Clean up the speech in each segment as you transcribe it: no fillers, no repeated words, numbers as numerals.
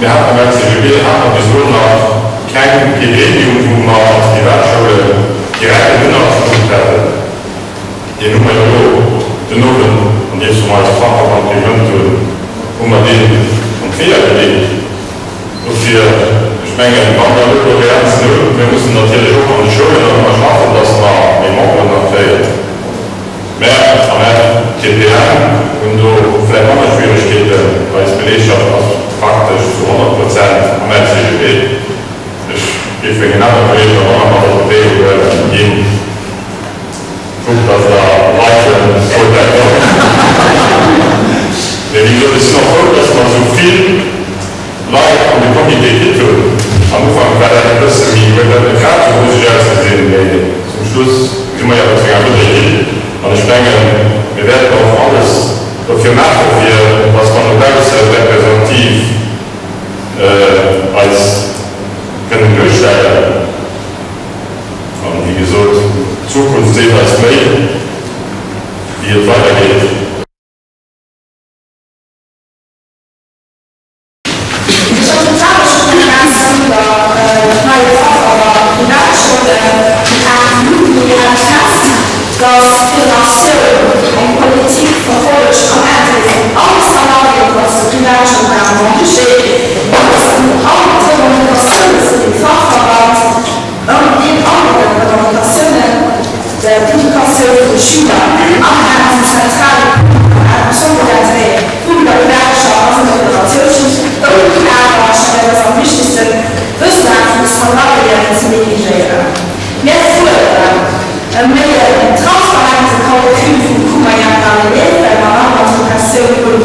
Mir haten am LCGB hate mer bis elo nach keng, kee Gremium, wou mer als Privatschoulen direkt en Ënnerzuch hätten. Deen hu mer jo elo den Owend, andeems mer eise Fachverband gewënnt hunn, hu mer deen an d'Weeër geleet. Dofir, ech mengen, wa mer elo Doleanzen hunn, mir mussen natierlech och an de Schoulen nach ëmmer schaffen, dass mer méi Memberen nach kréien. Mä am FTPM hunn do vläicht manner Schwieregkeeten. Eis Beleegschaft ass praktesch zu 100 Prozent am LCGB. Ech géif mengen anere Kolleegen och nach mat op de Wee ginn. Kuckt, dass der weisen Hotel kommt. Mee wéi gesot, ech sinn och frou, dass mer esou vill Leit an de Comité kritt hunn. Am Ufank war dat e bësse méi, huet dat net grad esou roseg ausgesinn, mee zum Schluss si mer jo awer zu enger gudder Equipe. An ech mengen, mir wäerten och alles dofir maachen, fir dass mer no bausse representativ eis kënnen duerstellen. An wéi gesot, d'Zukunft seet eis méi, wéi et weidergeet. Ech ass et d'Aarbechtskonferenz vun der neie Fachverband Privatschoulen den 8 Juni hält fest, datt d'Federatioun eng Politik verfollegt am Intérêt vun alle Salariéen aus de Privatschoulen am Grand-Duché an datt all d'Revendicatioune vun dem Fachverband Ëmmer anere Revendicatiounen, d'Educatioun vun de Schüler am Raum vum zentrale Punkt am Centre d'intérêt vun der Gewerkschaft a vun der Federatioun steet, ouni awer, ech mengen dat ass am wichtegsten, d'Besoine vun de Salariéen ze negligéieren. Mir fuerderen e méi en transparente Calcul vum Coût moyen par élève, well mer nach ëmmer d'Impressioun hunn,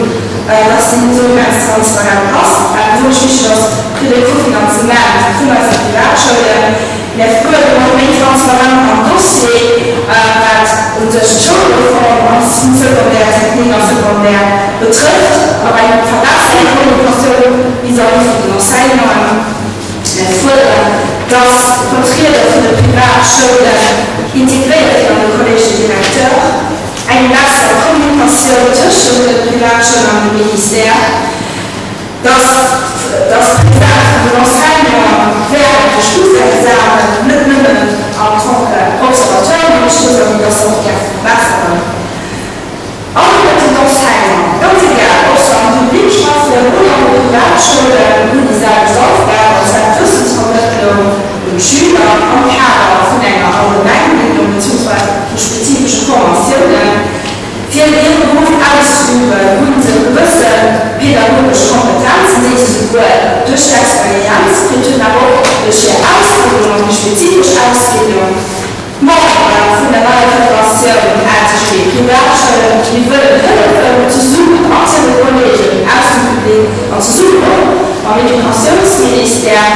dass deen net esou immens transparent ass, wat besonnesch wichteg ass fir de Kofinanzement vun eise Privatschoulen. Mir fuerderen och méi Transparenz am Dossier, wat u sech d'Schoulreform am Secondaire technique a Secondaire betrëfft, a eng verbessert Kommunikatioun vis-à-vis vun den Enseignanten. Mir fuerderen, dass d'Vertrieder vun de Privatschoulen integréiert ginn an de Collège des directeurs. Eng besser Kommunikatioun tëschent de Privatschoulen an dem Ministère, dass dass d'Präsenz vun den Enseignanten während de Stufexamen net nëmmen en tant que Observateur méiglech ass, mee dass se och däerfe verbesseren. Alleguerten d'Enseignanten, ganz egal ob se am Public schaffen oder an de Privatschoulen, hunn déi selwecht Aufgab, an zwar d'Wëssensvermëttlung un d'Schüler am Kader vun enger Allgemengbildung beziehungsweise vu spezifesche Formatiounen. Fir hire Beruff auszeüben, hu se gewësse pedagogesch Kompetenzen, déi se souwuel duerch d'Experienz kritt hunn, awer och duerch hir Ausbildung an hir spezifesch Ausbildung. D'Membere vun der neier Federatioun ATG Privatschoulen, mir wëllen hëllefen, zesumme mat hire Kolleegen aus dem Public an zesummen och mam Educatiounsministère,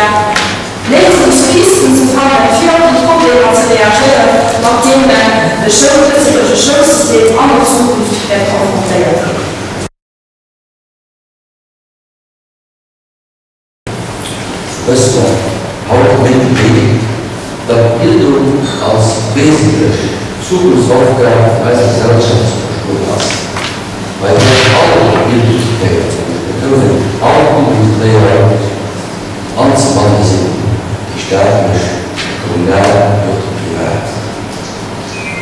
Léisungspisten ze fannen, fir op déi Problemer ze reagéieren, mat deenen de lëtzebuergesche Schoulsystem an der Zukunft wäert konfrontéiert ginn. Wësst Der haut méi wéi jee, datt d'Bildung als wesentlech Zukunftsaufgab vun eiser Gesellschaft ze verstoen ass, bei där all Bildungsträger, an ech betounen, all Bildungsträger, anzebanne sinn, déi staatlech, déi kommunal wéi och déi privat.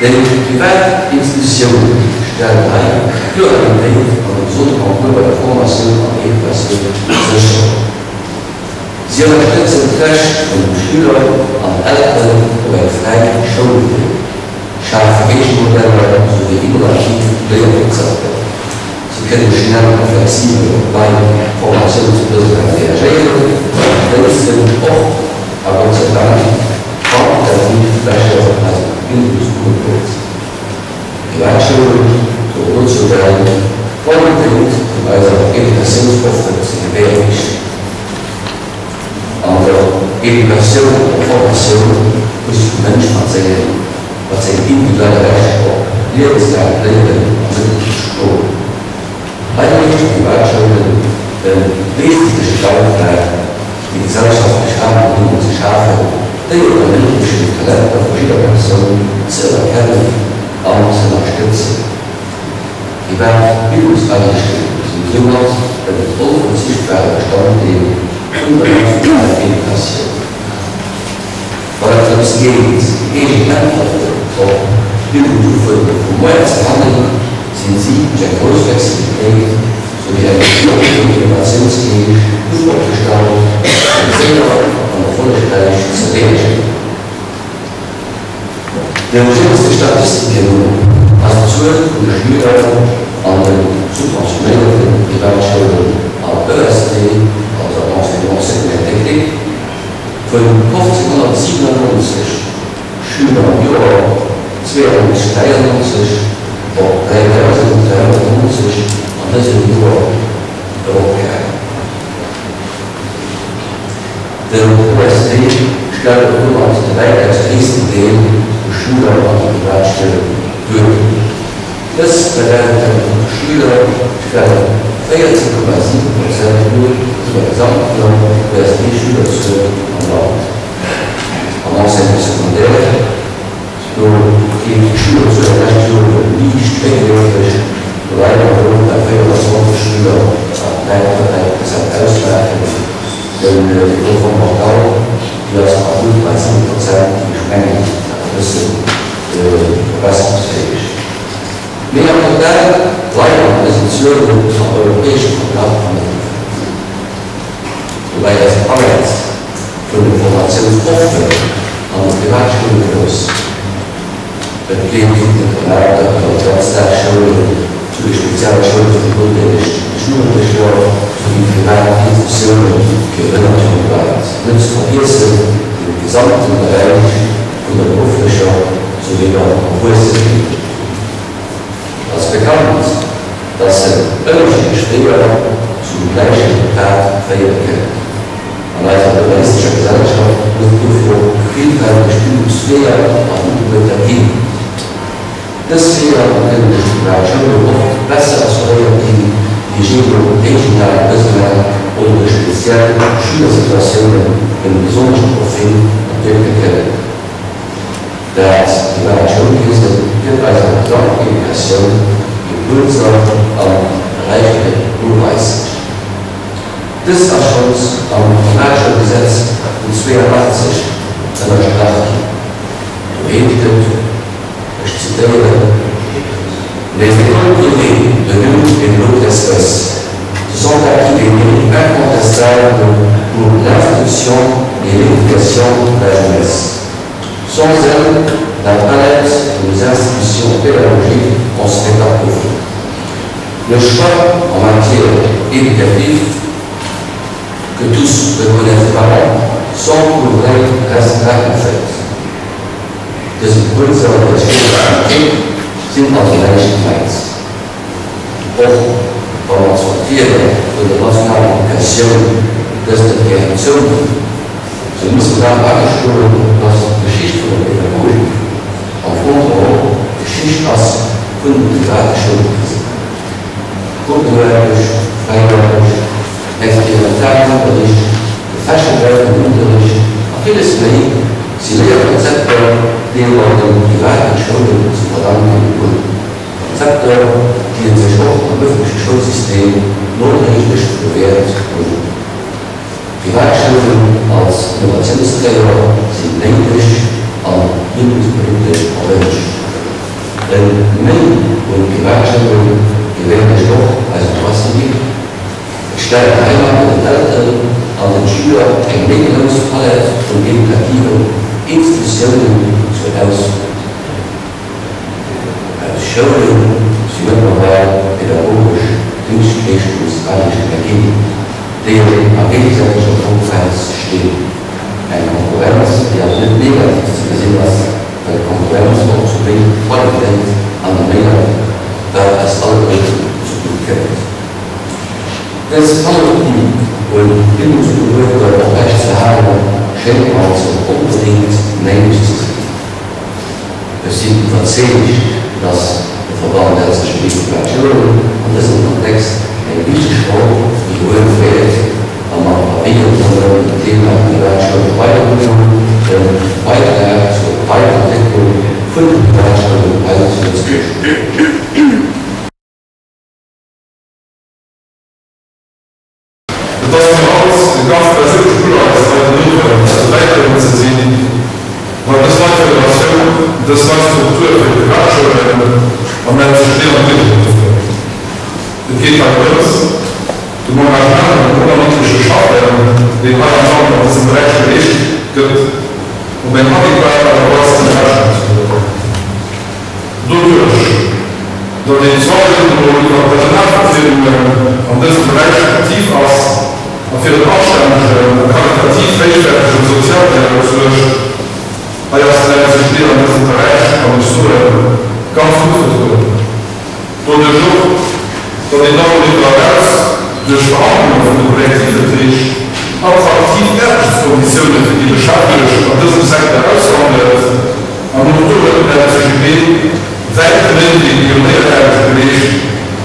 Déi privat Institutioune stellen hei d'Pluralitéit an de gesonden Emploi bei der Formatioun an Educatioun sécher. Si ënnerstëtzen d'Recht vun de Schüler an Elteren op eng fräi Schoulwiel, schafe Géigemodeller souwéi innovativ Léierkonzepter. Si kënne schnell a flexibel op nei Formatiounsbesoine reagéieren a wéinsten och, a Gott sei Dank, quantitativ besser an eisem Bildungsangebot. D'Privatschoulen droen dozou bäi, d'Qualitéit vun eiser Educatiounsoffer ze gewährleeschten. An der Educatioun an der Formatioun muss sech de Mënsch mat sengem mat sengem individuelle Recht op liewenslaangt Léieren am Mëttelpunkt stoen. Hei leeschten d'Privatschoulen e wesentleche Bäitrag, déi gesellschaftlech Rahmenbedingungen ze schafen, déi et erméiglechen, d'Talenter vu jidder Persoun ze erkennen an ze ënnerstëtzen. Privat Bildungsariichtunge sinn soumat en onverzichtbare Bestanddeel. Äntwerten op d'Bildungsufuerderunge vum Moar ze fannen, sinn si duerch eng grouss Flexibilitéit souwéi eng openen Innovatiounsgeescht gutt opgestallt, fir séier an erfollegräich ze reagéieren. De jéngste Statistiken no ass d'Zuel vun de Schüler an de subventionéierte Privatschoulen am EST, also am Enseignement secondaire technique, vun 1597 Schüler am Joer 92, 93 op 3390 an dësem Joer eropgaangen. Den OST stellt och domat de wäitaus gréissten Deel u Schüler an de Privatschoulen duer. Dës 3.350 Schüler stellen 14,7 Prozent duer vun der gesamter OST-Schülerzuel am Land. Am Enseignement secondaire, do geet d'Schülerzuel d'lescht Joer liicht réckleefeg, dobäi awer och bei 420 Schüler, wat 3,3 Prozent ausmaachen. Den École fondamentale, déi ass nach gutt bei 7 Prozent, mee ech mengen, dat e bësse verbesserungsfäeg. Mee am Total leie mer dësen Zuelen am europäesche Verglach am Mëttelfeld. Dobäi ass d'Palett vun de Formatiounsofferen an de Privatschoule grouss. Et geet vun Internater iwwer Ganzdagsschoulen zu de spezielle Schoule fir nodeelegt Jugendlecher souwéi privat Institutioune fir ënnert jonk Leit. Net ze vergiessen de gesamte Beräich vun der berufflecher souwéi der Erwuessenebildung. Et ass bekannt, dass en ënnerschiddlech Weeër zum gläiche Resultat féiere kënnen. An eiser pluralistescher Gesellschaft muss et dofir och villfälteg Bildungsweeër an Ugebueter ginn. Dës Weeër kënnen duerch privat Schoulen oft besser assuréiert ginn, wéi jee no regionale Besoin oder duerch speziell Schülersituatiounen en besonnescht Profil entwéckele kënnen. Dat privat Schoulwiese gëtt eiser Gesamteducatioun Impulser a beräichert et noweislech. Dëst ass schonns am Privatschoulgesetz vun 82 ënnerstrach ginn. Do heescht et, ech zitéieren, Les écoles privées de l'une et de l'autre espèce se sont acquis des mérites incontestables pour l'instruction et l'éducation de la jeunesse. Sans elles, la palette de nos institutions pédagogiques en serait appauvrie. Le choix en matière éducative que tous reconnaissent parents sans qu'ouvrir restera en fait. Dës Impulser an dës Schoulaktivitéit sinn also näischt Neits. Och wa mer als Vertrieder vun der nationaler Educatioun dëst net gären zouginn, sou musse mer awer agestoen, dass d'Geschicht vun der Pädagogik am Fong geholl d'Geschicht ass vun de private Schoulkrisen. Gruppenaarbecht, Fräiaarbecht, experimentalen Unterricht, de fächergräifenden Unterricht a villes méi si Léierkonzepter, déi mer de private Schoulen ze verdanken hunn. Konzepter, déi e sech och am ëffentleche Schoulsystem nodréiglech bewäert hunn. Privatschoulen als Innovatiounsträger sinn néideg a bildungspolitesch erwënscht. E Méi un Privatschoule gewäert och eisen Droit civique. Et stellt heimadder den Elteren an den Schüler eng méi grouss Palett vun edukativen Institutiounen zur Auswiel. Aus Schoule si mëttlerweil pedagogesch Déngschtleeschtungsariichtunge ginn, déi a géigesäiteger Konkurrenz stinn. Eng Konkurrenz, déi awer net negativ ze gesinn ass, well d'Konkurrenz och zu méi Qualitéit animéiert, wat eis alleguerten zegutt kënnt. Dës Panoplie un Bildungsugebueter oprecht ze halen, schéngt mer also onbedéngt néideg ze sinn. Ech sinn iwwerzeegt, dass de Verband LCGB Privat Schoulen an dësem Kontext eng wichteg Roll iwwerhuele wäert a mat Avisë ronderëm dem Thema Privatschoule weidergoen, e Beitrag zur Weiderentwécklung vun de Privatschoulen hei zu Lëtzebuerg huet. Et ass mir haut e ganz perséinlecht Uleies hei den Owend dobäi kënnen ze sinn, well dës nei Federatioun Struktur fir d'Privatschoulen am LCGB an d'Liewe geruff gëtt. Et geet hei drëms, dem Engagement an dem onermiddleche Schaffen, deen hei am Land an dësem Beräich geleescht gëtt, op eng adequat Aart a Weis kënne Rechnung ze droen. Doduerch, datt een zwar just emol iwwer Personalvertriedungen an dësem Beräich aktiv ass a fir en anstännegen a qualitativ héichwäertegen Sozialdialog suergt, hei ass den LCGB an dësem Beräich, kann ech soen, ganz gutt vertrueden. Doduerch och, datt een dann doriwwer eraus duerch Verhandlunge vun de Kollektivverträg attraktiv Aarbechtskonditioune fir déi Beschäftegt an dësem Secteur aushandelt an och do huet den LCGB wäit méi wéi Pionéieraarbecht geleescht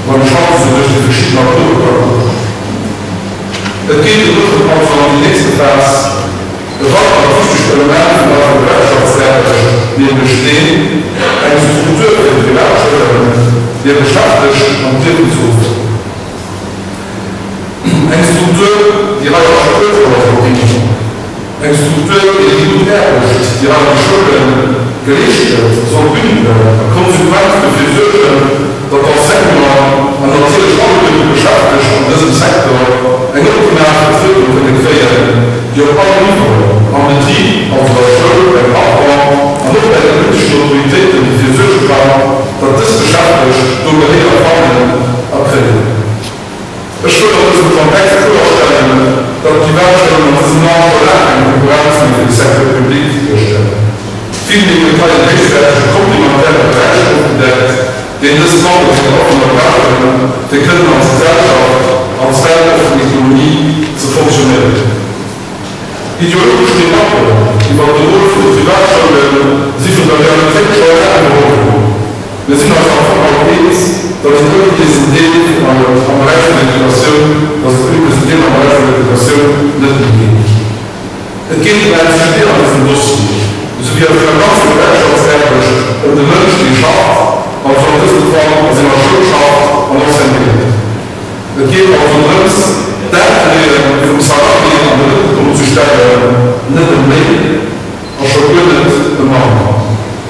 beim Schaffe sou duerch déi verschidden Acteure ka kucken. Et geet elo also an déi nächste Phas. E weidert wichtegt Element vun eiser Gewerkschaftsaarbecht, nämlech deen, eng Struktur fir de Privatschoulen, hir Beschäftegt an d'Liewen ze ruffen. Eng Struktur, déi hei a Spuerfroe soll ginn. Eng Struktur, déi déi gutt Aarbecht, déi hei an de Schoule geleescht gëtt, soll bündelen a konsequent dofir suergen, datt d'Enseignanten an natierlech alleguerten d'Beschäftegt an dësem Secteur eng optimal Vertriedung kënne kréien, déi op allen Niveauen, am Betrib, also der Schoul, beim Patron an och bei de politeschen Autoritéiten, dofir suerge kann, datt dës Beschäftegt do Gehéier fannen a kréien. Ech wëll an dësem Kontext kloerstellen, datt d'Privatschoulen an dësem Land scho laang keng Konkurrenz méi fir de Secteur public duerstellen. Villméi gëtt hei en héichwäertege komplementäre Beräich ofgedeckt, deen dëst Land op senger offener brauchen, fir kënnen als Gesellschaft, als weltoffen Ekonomie ze fonctionnéieren. Ideologesch Debatten iwwert de Rôle vun de Privatschoule si vun der Realitéit scho laang iwwerholl ginn. Mir sinn eis am Fong all eens, datt et ouni desen Deel am Beräich vun der Educatioun, datt et ouni desen Deel am Beräich vun der Educatioun net méi geet. Et geet dem LCGB an dësem Dossier, esou wéi a senger ganzer Gewerkschaftsaarbecht, ëm de Mënsch, dee schafft, also an dësem Fall a senger Schoul schafft an enseignéiert. Et geet also drëms, d'Intérêtë vum Salarié an de Mëttelpunkt ze stellen, net ëm méi a scho guer net ëm manner.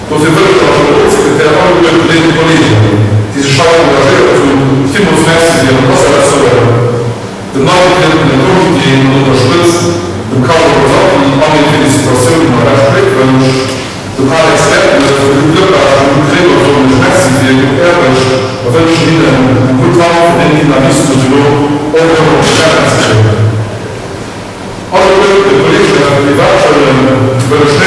Dofir wëll ech als Generolsekretär alleguerten deene Kollegen, déi sech hei engagéiert hunn, villmools Merci fir hiren Asaz soen, dem nei gewieltene Comité an un der Spëtzt dem Carlo Rosati all meng Félicitatiounen a bescht Gléckwënsch. Dem Alex Bertele, dem Luc Lepage an dem Luc Kremer soen ech Merci fir hir gutt Aarbecht a wënschen hinnen eng gutt Hand fir deen Dynamismus elo och erëm op de Terrain ze kréien. Alleguerten de Kolleegen aus de Privatschoulen wëll ech.